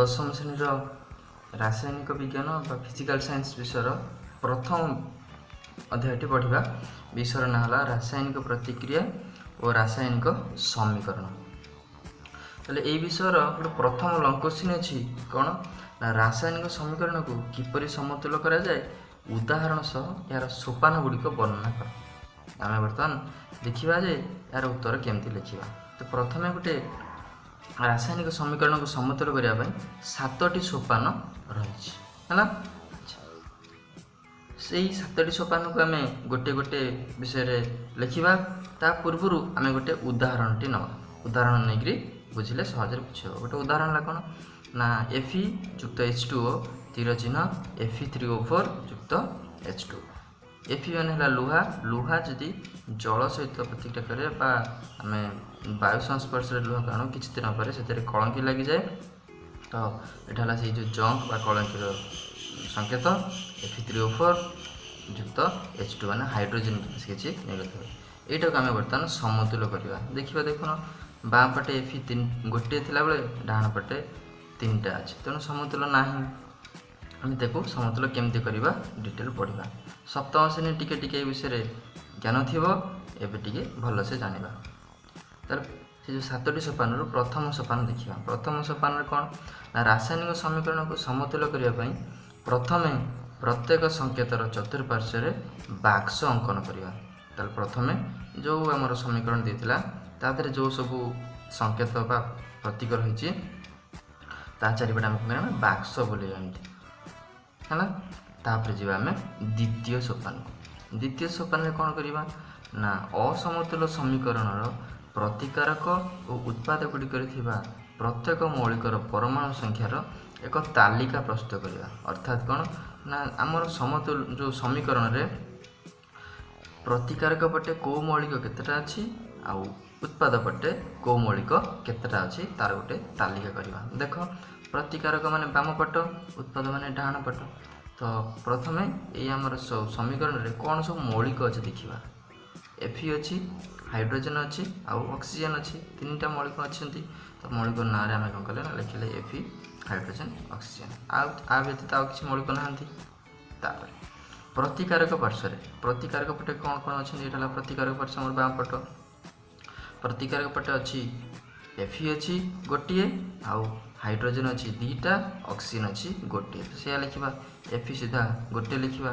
ଦଶମ ଶ୍ରେଣୀର ରାସାୟନିକ ବିଜ୍ଞାନ ବା ଫିଜିକାଲ ସାଇନ୍ସ ବିଷୟର ପ୍ରଥମ ଅଧ୍ୟାୟଟି ପଢ଼ିବା। ବିଷୟର ନାଁ ହେଲା ରାସାୟନିକ ପ୍ରତିକ୍ରିୟା ଓ ରାସାୟନିକ ସମୀକରଣ। ତାହେଲେ ଏଇ ବିଷୟର ଗୋଟେ ପ୍ରଥମ ଲଙ୍ଗ କୋଶ୍ଚିନ୍ ଅଛି, କ'ଣ ନା ରାସାୟନିକ ସମୀକରଣକୁ କିପରି ସମତୁଲ କରାଯାଏ, ଉଦାହରଣ ସହ ଏହାର ସୋପାନ ଗୁଡ଼ିକ ବର୍ଣ୍ଣନା କର। ଆମେ ବର୍ତ୍ତମାନ ଦେଖିବା ଯେ ଏହାର ଉତ୍ତର କେମିତି ଲେଖିବା। ତ ପ୍ରଥମେ ଗୋଟେ ରାସାୟନିକ ସମୀକରଣକୁ ସମତୁଲ କରିବା ପାଇଁ 7ଟି ସୋପାନ ରହିଛି, ହେଲା। ସେଇ 7ଟି ସୋପାନକୁ ଆମେ ଗୋଟେ ଗୋଟେ ବିଷୟରେ ଲେଖିବା। ତା ପୂର୍ବରୁ ଆମେ ଗୋଟେ ଉଦାହରଣଟି ନେବା। ଉଦାହରଣ ନେଇକରି ବୁଝିଲେ ସହଜରେ ବୁଝିହେବ। ଗୋଟେ ଉଦାହରଣ ହେଲା କ'ଣ ନା ଏଫ୍ ଇ ଯୁକ୍ତ ଏଚ୍ ଟୁ ଓ ତୀର ଚିହ୍ନ ଏଫ୍ ଇ ଥ୍ରୀ ଓ ଫୋର୍ ଯୁକ୍ତ ଏଚ୍ ଟୁ। ଏଫ୍ ଇ ମାନେ ହେଲା ଲୁହା। ଲୁହା ଯଦି ଜଳ ସହିତ ପ୍ରତିକ୍ରିୟା କରେ ବା ଆମେ ବାୟୁ ସଂସ୍ପର୍ଶରେ ଲୁହାକୁ ଆଣୁ, କିଛି ଦିନ ପରେ ସେଥିରେ କଳଙ୍କି ଲାଗିଯାଏ। ତ ଏଇଟା ହେଲା ସେଇ ଯେଉଁ ଜଙ୍କ ବା କଳଙ୍କିର ସଂକେତ। ଏଫ୍ ଇ ଥ୍ରୀ ଓ ଫୋର୍ ଯୁକ୍ତ ଏଚ୍ ଟୁ ମାନେ ହାଇଡ୍ରୋଜେନ୍ ଗ୍ୟାସ୍ କିଛି ନିର୍ଗତ ହୁଏ। ଏଇଟାକୁ ଆମେ ବର୍ତ୍ତମାନ ସମତୁଲ କରିବା। ଦେଖିବା, ଦେଖୁନ, ବାଁ ପଟେ ଏଫ୍ ଇ ତିନି ଗୋଟିଏ ଥିଲାବେଳେ ଡାହାଣ ପଟେ 3ଟା ଅଛି, ତେଣୁ ସମତୁଲ ନାହିଁ। ଆମେ ତାକୁ ସମତୁଲ କେମିତି କରିବା ଡିଟେଲ୍ ପଢ଼ିବା। ସପ୍ତମ ଶ୍ରେଣୀ ଟିକେ ଟିକେ ଏ ବିଷୟରେ ଜ୍ଞାନ ଥିବ, ଏବେ ଟିକେ ଭଲସେ ଜାଣିବା। ତାହେଲେ ସେ ଯେଉଁ 7ଟି ସୋପାନରୁ ପ୍ରଥମ ସୋପାନ ଦେଖିବା। ପ୍ରଥମ ସୋପାନରେ କ'ଣ ନା ରାସାୟନିକ ସମୀକରଣକୁ ସମତୁଲ କରିବା ପାଇଁ ପ୍ରଥମେ ପ୍ରତ୍ୟେକ ସଂକେତର ଚତୁଃପାର୍ଶ୍ୱରେ ବାକ୍ସ ଅଙ୍କନ କରିବା। ତାହେଲେ ପ୍ରଥମେ ଯେଉଁ ଆମର ସମୀକରଣ ଦେଇଥିଲା, ତା ଦେହରେ ଯେଉଁ ସବୁ ସଂକେତ ବା ପ୍ରତୀକ ରହିଛି, ତା ଚାରିପଟେ ଆମେ କ'ଣ କରିବା? ବାକ୍ସ ବୁଲେଇବା ଏମିତି, ହେଲା। ତାପରେ ଯିବା ଆମେ ଦ୍ୱିତୀୟ ସୋପାନକୁ। ଦ୍ୱିତୀୟ ସୋପାନରେ କ'ଣ କରିବା ନା ଅସମତୁଲ ସମୀକରଣର ପ୍ରତିକାରକ ଓ ଉତ୍ପାଦ ଗୁଡ଼ିକରେ ଥିବା ପ୍ରତ୍ୟେକ ମୌଳିକର ପରମାଣୁ ସଂଖ୍ୟାର ଏକ ତାଲିକା ପ୍ରସ୍ତୁତ କରିବା। ଅର୍ଥାତ୍ କ'ଣ ନା ଆମର ସମତୁଲ ଯେଉଁ ସମୀକରଣରେ ପ୍ରତିକାରକ ପଟେ କେଉଁ ମୌଳିକ କେତେଟା ଅଛି ଆଉ ଉତ୍ପାଦ ପଟେ କେଉଁ ମୌଳିକ କେତେଟା ଅଛି, ତାର ଗୋଟେ ତାଲିକା କରିବା। ଦେଖ, ପ୍ରତିକାରକ ମାନେ ବାମ ପଟ, ଉତ୍ପାଦ ମାନେ ଡାହାଣ ପଟ। ତ ପ୍ରଥମେ ଏଇ ଆମର ସମୀକରଣରେ କ'ଣ ସବୁ ମୌଳିକ ଅଛି ଦେଖିବା। ଏଫ୍ ଅଛି, ହାଇଡ୍ରୋଜେନ୍ ଅଛି ଆଉ ଅକ୍ସିଜେନ୍ ଅଛି, 3ଟା ମୌଳିକ ଅଛନ୍ତି। ତ ମୌଳିକ ନାଁରେ ଆମେ କ'ଣ କଲେ ନା ଲେଖିଲେ ଏଫ୍, ହାଇଡ୍ରୋଜେନ୍, ଅକ୍ସିଜେନ୍। ଆଉ ଆ ବ୍ୟତୀତ ଆଉ କିଛି ମୌଳିକ ନାହାନ୍ତି। ତାପରେ ପ୍ରତିକାରକ ପାର୍ଶ୍ୱରେ, ପ୍ରତିକାରକ ପଟେ କ'ଣ କ'ଣ ଅଛନ୍ତି? ଏଇଟା ହେଲା ପ୍ରତିକାରକ ପାର୍ଶ୍ୱ, ଆମର ବାଁ ପଟ। ପ୍ରତିକାରକ ପଟେ ଅଛି ଏଫ୍ ଅଛି ଗୋଟିଏ, ଆଉ ହାଇଡ୍ରୋଜେନ୍ ଅଛି 2ଟା, ଅକ୍ସିଜେନ୍ ଅଛି ଗୋଟିଏ। ତ ସେଇଆ ଲେଖିବା, ଏଫ୍ ସିଧା ଗୋଟିଏ ଲେଖିବା,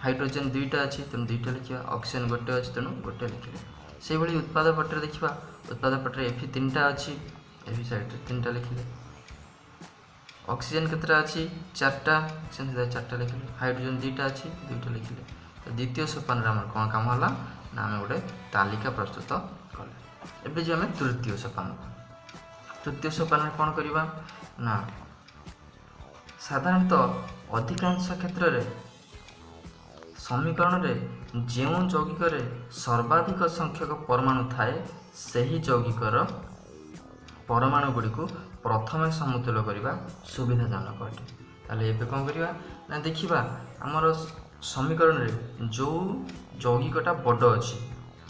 ହାଇଡ୍ରୋଜେନ୍ 2ଟା ଅଛି ତେଣୁ 2ଟା ଲେଖିବା, ଅକ୍ସିଜେନ୍ ଗୋଟେ ଅଛି ତେଣୁ ଗୋଟେ ଲେଖିଲେ। ସେଇଭଳି ଉତ୍ପାଦ ପଟରେ ଦେଖିବା। ଉତ୍ପାଦ ପଟରେ ଏଫ୍ 3ଟା ଅଛି, ଏଫ୍ ସାଇଡ଼୍ରେ 3ଟା ଲେଖିଲେ। ଅକ୍ସିଜେନ୍ କେତେଟା ଅଛି? 4ଟା, ଅକ୍ସିଜେନ୍ ସିଧା 4ଟା ଲେଖିଲେ। ହାଇଡ୍ରୋଜେନ୍ 2ଟା ଅଛି, 2ଟା ଲେଖିଲେ। ତ ଦ୍ୱିତୀୟ ସୋପାନରେ ଆମର କ'ଣ କାମ ହେଲା ନା ଆମେ ଗୋଟେ ତାଲିକା ପ୍ରସ୍ତୁତ କଲେ। ଏବେ ଯେ ଆମେ ତୃତୀୟ ସୋପାନକୁ, ତୃତୀୟ ସୋପାନରେ କ'ଣ କରିବା ନା ସାଧାରଣତଃ ଅଧିକାଂଶ କ୍ଷେତ୍ରରେ ସମୀକରଣରେ ଯେଉଁ ଯୌଗିକରେ ସର୍ବାଧିକ ସଂଖ୍ୟକ ପରମାଣୁ ଥାଏ, ସେହି ଯୌଗିକର ପରମାଣୁ ଗୁଡ଼ିକୁ ପ୍ରଥମେ ସମତୁଲ କରିବା ସୁବିଧାଜନକ ଅଟେ। ତାହେଲେ ଏବେ କ'ଣ କରିବା ନା ଦେଖିବା ଆମର ସମୀକରଣରେ ଯେଉଁ ଯୌଗିକଟା ବଡ଼ ଅଛି।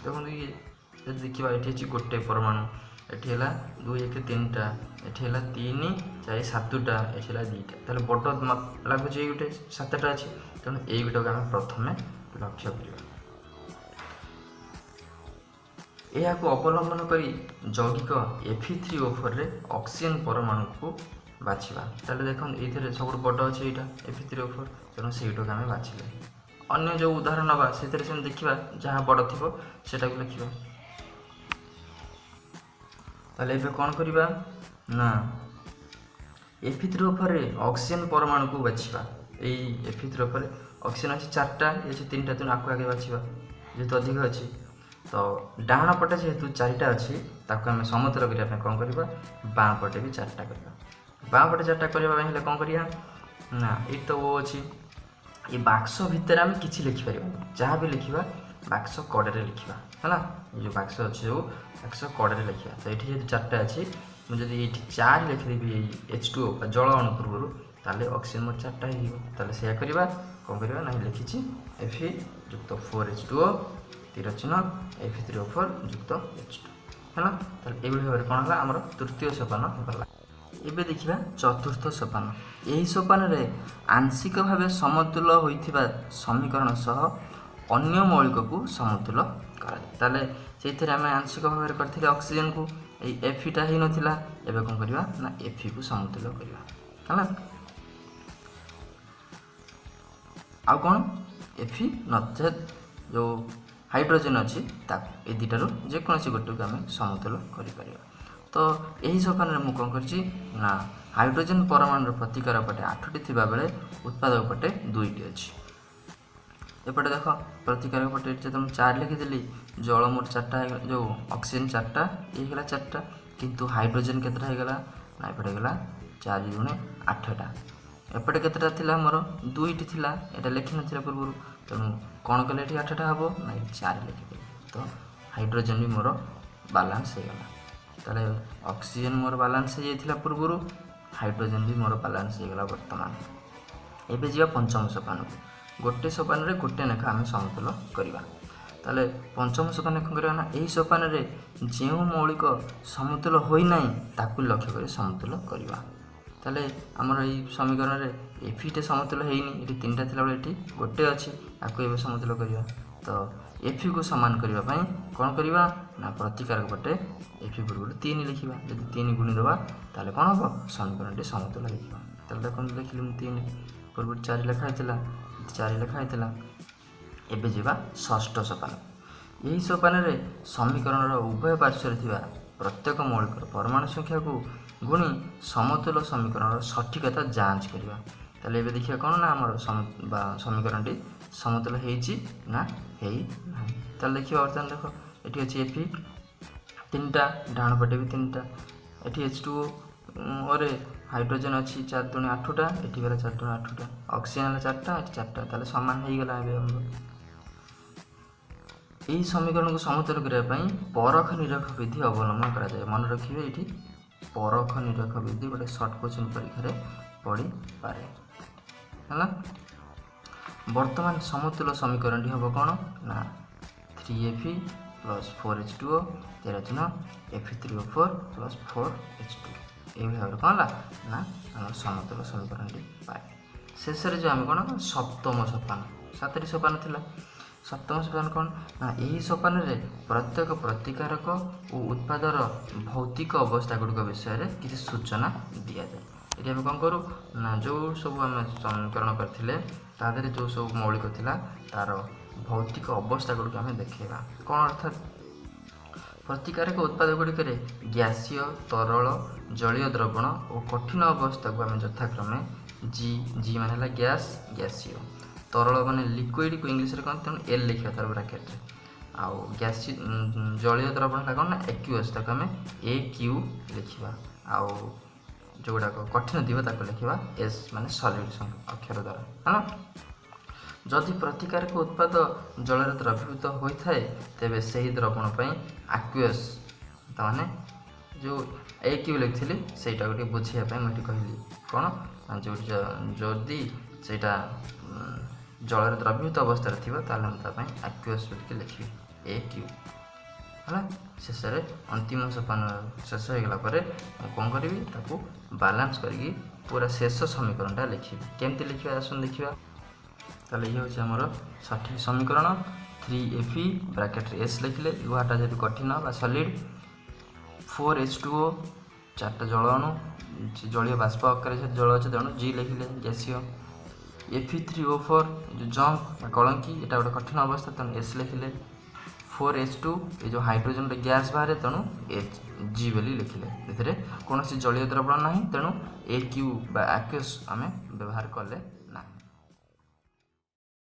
ଦେଖନ୍ତୁ, ଇଏ ଯଦି ଦେଖିବା, ଏଠି ଅଛି ଗୋଟେ ପରମାଣୁ, ଏଠି ହେଲା 2, 1, 3ଟା, ଏଠି ହେଲା 3, 4, 7ଟା, ଏଠି ହେଲା 2ଟା। ତାହେଲେ ବଡ଼ ଲାଗୁଛି ଏଇ ଗୋଟେ, 7ଟା ଅଛି, ତେଣୁ ଏଇ ଗୋଟାକୁ ଆମେ ପ୍ରଥମେ ଲକ୍ଷ୍ୟ କରିବା। ଏହାକୁ ଅବଲମ୍ବନ କରି ଯୌଗିକ ଏଫ୍ ଥ୍ରୀ ଓ ଫୋର୍ରେ ଅକ୍ସିଜେନ୍ ପରମାଣୁକୁ ବାଛିବା। ତାହେଲେ ଦେଖନ୍ତୁ, ଏଇଥିରେ ସବୁଠୁ ବଡ଼ ଅଛି ଏଇଟା ଏଫ୍ ଥ୍ରୀ ଓ ଫୋର୍, ତେଣୁ ସେଇଟାକୁ ଆମେ ବାଛିଲେ। ଅନ୍ୟ ଯେଉଁ ଉଦାହରଣ ନେବା, ସେଥିରେ ସେମିତି ଦେଖିବା, ଯାହା ବଡ଼ ଥିବ ସେଟାକୁ ଲେଖିବା। ତାହେଲେ ଏବେ କ'ଣ କରିବା ନା ଏଫ୍ ଥ୍ରୀ ଓ ଫୋର୍ରେ ଅକ୍ସିଜେନ୍ ପରମାଣୁକୁ ବାଛିବା। ଏଇ ଏଫ୍ ଥ୍ରୀ ଓ ଫୋର୍ରେ ଅକ୍ସିଜେନ୍ ଅଛି 4ଟା, ଇଏ ଅଛି 3ଟା, ତେଣୁ ଆକୁ ଆଗେ ବାଛିବା ଯେହେତୁ ଅଧିକ ଅଛି। ତ ଡାହାଣ ପଟେ ଯେହେତୁ 4ଟା ଅଛି, ତାକୁ ଆମେ ସମତୁଲ କରିବା ପାଇଁ କ'ଣ କରିବା? ବାଁ ପଟେ ବି 4ଟା କରିବା। ବାଁ ପଟେ 4ଟା କରିବା ପାଇଁ ହେଲେ କ'ଣ କରିବା ନା ଏଇଠି ତ ଓ ଅଛି, ଏ ବାକ୍ସ ଭିତରେ ଆମେ କିଛି ଲେଖିପାରିବାନି। ଯାହା ବି ଲେଖିବା ବାକ୍ସ କଡ଼ରେ ଲେଖିବା, ହେଲା। ଏ ଯେଉଁ ବାକ୍ସ ଅଛି, ଯେଉଁ ବାକ୍ସ କଡ଼ରେ ଲେଖିବା। ତ ଏଇଠି ଯେହେତୁ 4ଟା ଅଛି, ମୁଁ ଯଦି ଏଇଠି 4 ଲେଖିଦେବି ଏଇ ଏଚ୍ ଟୁ ଓ ବା ଜଳ ଅଣୁ ପୂର୍ବରୁ, ତାହେଲେ ଅକ୍ସିଜେନ୍ ମୋର 4ଟା ହେଇଯିବ। ତାହେଲେ ସେଇଆ କରିବା। କ'ଣ କରିବା ନା ଲେଖିଛି ଏଫ୍ ଯୁକ୍ତ ଫୋର୍ ଏଚ୍ ଟୁ ଓ ତୀର ଚିହ୍ନ ଏଫ୍ ଥ୍ରୀ ଓ ଫୋର୍ ଯୁକ୍ତ ଏଚ୍ ଟୁ, ହେଲା। ତାହେଲେ ଏଇଭଳି ଭାବରେ କ'ଣ ହେଲା? ଆମର ତୃତୀୟ ସୋପାନ ଗଲା। ଏବେ ଦେଖିବା ଚତୁର୍ଥ ସୋପାନ। ଏହି ସୋପାନରେ ଆଂଶିକ ଭାବେ ସମତୁଲ ହୋଇଥିବା ସମୀକରଣ ସହ ଅନ୍ୟ ମୌଳିକକୁ ସମତୁଲ କରାଯାଏ। ତାହେଲେ ସେଇଥିରେ ଆମେ ଆଂଶିକ ଭାବରେ କରିଥିଲେ ଅକ୍ସିଜେନକୁ, ଏଇ ଏଫିଟା ହେଇନଥିଲା। ଏବେ କ'ଣ କରିବା ନା ଏଫିକୁ ସମତୁଲ କରିବା। ହେଲା, ଆଉ କ'ଣ? ଏଫି ନଚେତ୍ ଯେଉଁ ହାଇଡ୍ରୋଜେନ୍ ଅଛି ତାକୁ, ଏ ଦୁଇଟାରୁ ଯେକୌଣସି ଗୋଟେକୁ ଆମେ ସମତୁଲ କରିପାରିବା। ତ ଏହି ସୋପାନରେ ମୁଁ କ'ଣ କରିଛି ନା ହାଇଡ୍ରୋଜେନ୍ ପରମାଣୁର ପ୍ରତିକାର ପଟେ 8ଟି ଥିବାବେଳେ ଉତ୍ପାଦକ ପଟେ 2ଟି ଅଛି। ଏପଟେ ଦେଖ, ପ୍ରତିକାରକ ପଟେ ଏଠି ଯଦି ମୁଁ 4 ଲେଖିଥିଲି, ଜଳ ମୋର 4ଟା ହେଇଗଲା, ଯେଉଁ ଅକ୍ସିଜେନ୍ 4ଟା ହେଇଗଲା 4ଟା, କିନ୍ତୁ ହାଇଡ୍ରୋଜେନ୍ କେତେଟା ହେଇଗଲା ନା ଏପଟେ ହେଇଗଲା 4 ଗୁଣେ 8ଟା। ଏପଟେ କେତେଟା ଥିଲା ମୋର? 2ଟି ଥିଲା, ଏଇଟା ଲେଖିନଥିଲା ପୂର୍ବରୁ। ତେଣୁ କ'ଣ କଲେ ଏଠି 8ଟା ହେବ ନା ଏଠି 4 ଲେଖିଦେଲି, ତ ହାଇଡ୍ରୋଜେନ୍ ବି ମୋର ବାଲାନ୍ସ ହେଇଗଲା। ତାହେଲେ ଅକ୍ସିଜେନ୍ ମୋର ବାଲାନ୍ସ ହେଇଯାଇଥିଲା ପୂର୍ବରୁ, ହାଇଡ୍ରୋଜେନ୍ ବି ମୋର ବାଲାନ୍ସ ହେଇଗଲା ବର୍ତ୍ତମାନ। ଏବେ ଯିବା ପଞ୍ଚମ ସୋପାନକୁ। ଗୋଟେ ସୋପାନରେ ଗୋଟେ ଲେଖା ଆମେ ସମତୁଲ କରିବା। ତାହେଲେ ପଞ୍ଚମ ସୋପାନରେ କ'ଣ କରିବା ନା ଏହି ସୋପାନରେ ଯେଉଁ ମୌଳିକ ସମତୁଲ ହୋଇନାହିଁ ତାକୁ ଲକ୍ଷ୍ୟ କରି ସମତୁଲ କରିବା। ତାହେଲେ ଆମର ଏଇ ସମୀକରଣରେ ଏଫିଟେ ସମତୁଲ ହେଇନି, ଏଠି 3ଟା ଥିଲାବେଳେ ଏଠି ଗୋଟେ ଅଛି, ତାକୁ ଏବେ ସମତୁଲ କରିବା। ତ ଏଫିକୁ ସମାନ କରିବା ପାଇଁ କ'ଣ କରିବା ନା ପ୍ରତିକାରକ ପଟେ ଏଫି ପୂର୍ବରୁ 3 ଲେଖିବା। ଯଦି 3 ଗୁଣି ଦେବା ତାହେଲେ କ'ଣ ହେବ? ସମୀକରଣଟି ସମତୁଲ ହେଇଯିବ। ତାହେଲେ ଦେଖନ୍ତୁ, ଲେଖିଲି ମୁଁ 3, ପୂର୍ବରୁ 4 ଲେଖା ହେଇଥିଲା, 4 ଲେଖା ହେଇଥିଲା। ଏବେ ଯିବା ଷଷ୍ଠ ସୋପାନ। ଏହି ସୋପାନରେ ସମୀକରଣର ଉଭୟ ପାର୍ଶ୍ୱରେ ଥିବା ପ୍ରତ୍ୟେକ ମୌଳିକର ପରମାଣୁ ସଂଖ୍ୟାକୁ ଗୁଣି ସମତୁଲ ସମୀକରଣର ସଠିକତା ଯାଞ୍ଚ କରିବା। ତାହେଲେ ଏବେ ଦେଖିବା କ'ଣ ନା ଆମର ବା ସମୀକରଣଟି ସମତୁଲ ହେଇଛି ନା ହେଇନାହିଁ। ତାହେଲେ ଦେଖିବା ବର୍ତ୍ତମାନ। ଦେଖ, ଏଠି ଅଛି ଏଫି 3ଟା, ଡାହାଣ ପଟେ ବି 3ଟା। ଏଠି ଏଚ୍ ଟୁ ଓରେ ହାଇଡ୍ରୋଜେନ୍ ଅଛି 4 ଦୁଣେ 8ଟା, ଏଠି ଗଲା 4 ଦୁଣେ 8ଟା। ଅକ୍ସିଜେନ୍ ହେଲା 4ଟା, ଏଠି 4ଟା, ତାହେଲେ ସମାନ ହେଇଗଲା। ଏବେ ଆମର ଏହି ସମୀକରଣକୁ ସମତୁଲ କରିବା ପାଇଁ ପରଖ ନିରଖ ବିଧି ଅବଲମ୍ବନ କରାଯାଏ। ମନେ ରଖିବେ, ଏଇଠି ପରଖ ନିରଖ ବିଧି ଗୋଟେ ସର୍ଟ କୋଶ୍ଚିନ୍ ପରୀକ୍ଷାରେ ପଡ଼ିପାରେ। ହେଲା, ବର୍ତ୍ତମାନ ସମତୁଲ ସମୀକରଣଟି ହେବ କ'ଣ ନା 3 ଏଫି ପ୍ଲସ୍ 4 ଏଚ୍ ଟୁ ଓ 13 ଚିହ୍ନ ଏଫି 3 ଓ 4 ପ୍ଲସ୍ 4 ଏଚ୍ ଟୁ। ଏଇଭଳି ଭାବରେ କ'ଣ ହେଲା ନା ଆମର ସମତୁଲ ସମୀକରଣଟି ପାଇଲେ। ଶେଷରେ ଯେଉଁ ଆମେ କ'ଣ ସପ୍ତମ ସୋପାନ, 7ଟି ସୋପାନ ଥିଲା। ସପ୍ତମ ସୋପାନ କ'ଣ ନା ଏହି ସୋପାନରେ ପ୍ରତ୍ୟେକ ପ୍ରତିକାରକ ଓ ଉତ୍ପାଦର ଭୌତିକ ଅବସ୍ଥା ଗୁଡ଼ିକ ବିଷୟରେ କିଛି ସୂଚନା ଦିଆଯାଏ। ଏଠି ଆମେ କ'ଣ କରୁ ନା ଯେଉଁ ସବୁ ଆମେ ସମୀକରଣ କରିଥିଲେ ତା ଦେହରେ ଯେଉଁ ସବୁ ମୌଳିକ ଥିଲା ତାର ଭୌତିକ ଅବସ୍ଥା ଗୁଡ଼ିକ ଆମେ ଦେଖେଇବା। କ'ଣ ଅର୍ଥାତ୍ ପ୍ରତିକାରକ ଉତ୍ପାଦ ଗୁଡ଼ିକରେ ଗ୍ୟାସୀୟ, ତରଳ, ଜଳୀୟ ଦ୍ରବଣ ଓ କଠିନ ଅବସ୍ଥାକୁ ଆମେ ଯଥାକ୍ରମେ ଜି, ଜି ମାନେ ହେଲା ଗ୍ୟାସ୍, ଗ୍ୟାସୀୟ, ତରଳ ମାନେ ଲିକ୍ୱିଡ଼କୁ ଇଂଲିଶରେ କହନ୍ତି, ତେଣୁ ଏଲ୍ ଲେଖିବା ତାର ବ୍ରାକେଟରେ। ଆଉ ଗ୍ୟାସି ଜଳୀୟ ଦ୍ରବଣ ହେଲା କ'ଣ ନା ଏକ୍ୟୁଅସ୍, ତାକୁ ଆମେ ଏ କ୍ୟୁ ଲେଖିବା। ଆଉ ଯେଉଁଗୁଡ଼ାକ କଠିନ ଥିବ ତାକୁ ଲେଖିବା ଏସ୍ ମାନେ ସଲିଡ଼ ଅକ୍ଷର ଦ୍ୱାରା। ହେଲା, ଯଦି ପ୍ରତିକାରକ ଉତ୍ପାଦ ଜଳରେ ଦ୍ରବୀଭୂତ ହୋଇଥାଏ ତେବେ ସେହି ଦ୍ରବଣ ପାଇଁ ଆକ୍ୟୁଅସ୍, ତାମାନେ ଯେଉଁ ଏ କ୍ୟୁ ଲେଖିଥିଲି ସେଇଟାକୁ ଟିକେ ବୁଝେଇବା ପାଇଁ ମୁଁ ଏଠି କହିଲି। କ'ଣ ଯେଉଁଠି ଯଦି ସେଇଟା ଜଳରେ ଦ୍ରବୀଭୂତ ଅବସ୍ଥାରେ ଥିବ ତାହେଲେ ମୁଁ ତା ପାଇଁ ଆକ୍ୟୁଅସ୍ ବୋଲିକି ଲେଖିବି ଏ କ୍ୟୁ। ହେଲା, ଶେଷରେ ଅନ୍ତିମ ସୋପାନ ଶେଷ ହେଇଗଲା ପରେ ମୁଁ କ'ଣ କରିବି? ତାକୁ ବାଲାନ୍ସ କରିକି ପୁରା ଶେଷ ସମୀକରଣଟା ଲେଖିବି। କେମିତି ଲେଖିବା ଆସନ୍ତୁ ଦେଖିବା। ତାହେଲେ ଇଏ ହେଉଛି ଆମର ସଠିକ୍ ସମୀକରଣ। 3 ଏଫି ବ୍ରାକେଟ୍ରେ ଏସ୍ ଲେଖିଲେ, ଲୁହାଟା ଯେହେତୁ କଠିନ ବା ସଲିଡ଼, 4 ଏଚ୍ ଟୁ ଓ 4ଟା ଜଳ ଅଣୁ, ଜଳୀୟ ବାଷ୍ପ ଆକାରରେ ଯେହେତୁ ଜଳ ଅଛି ତେଣୁ ଜି ଲେଖିଲେ ଗ୍ୟାସୀୟ। ଏଫି 3 ଓ 4 ଯେଉଁ ଜଙ୍କ ବା କଳଙ୍କି, ଏଇଟା ଗୋଟେ କଠିନ ଅବସ୍ଥା, ତେଣୁ ଏସ୍ ଲେଖିଲେ। 4 ଏଚ୍ ଟୁ ଏ ଯେଉଁ ହାଇଡ୍ରୋଜେନ୍ର ଗ୍ୟାସ୍ ବାହାରେ, ତେଣୁ ଏଚ୍ ଜି ବୋଲି ଲେଖିଲେ। ଏଥିରେ କୌଣସି ଜଳୀୟ ଦ୍ରବଣ ନାହିଁ, ତେଣୁ ଏ କ୍ୟୁ ବା ଆକ୍ୟୁସ୍ ଆମେ ବ୍ୟବହାର କଲେ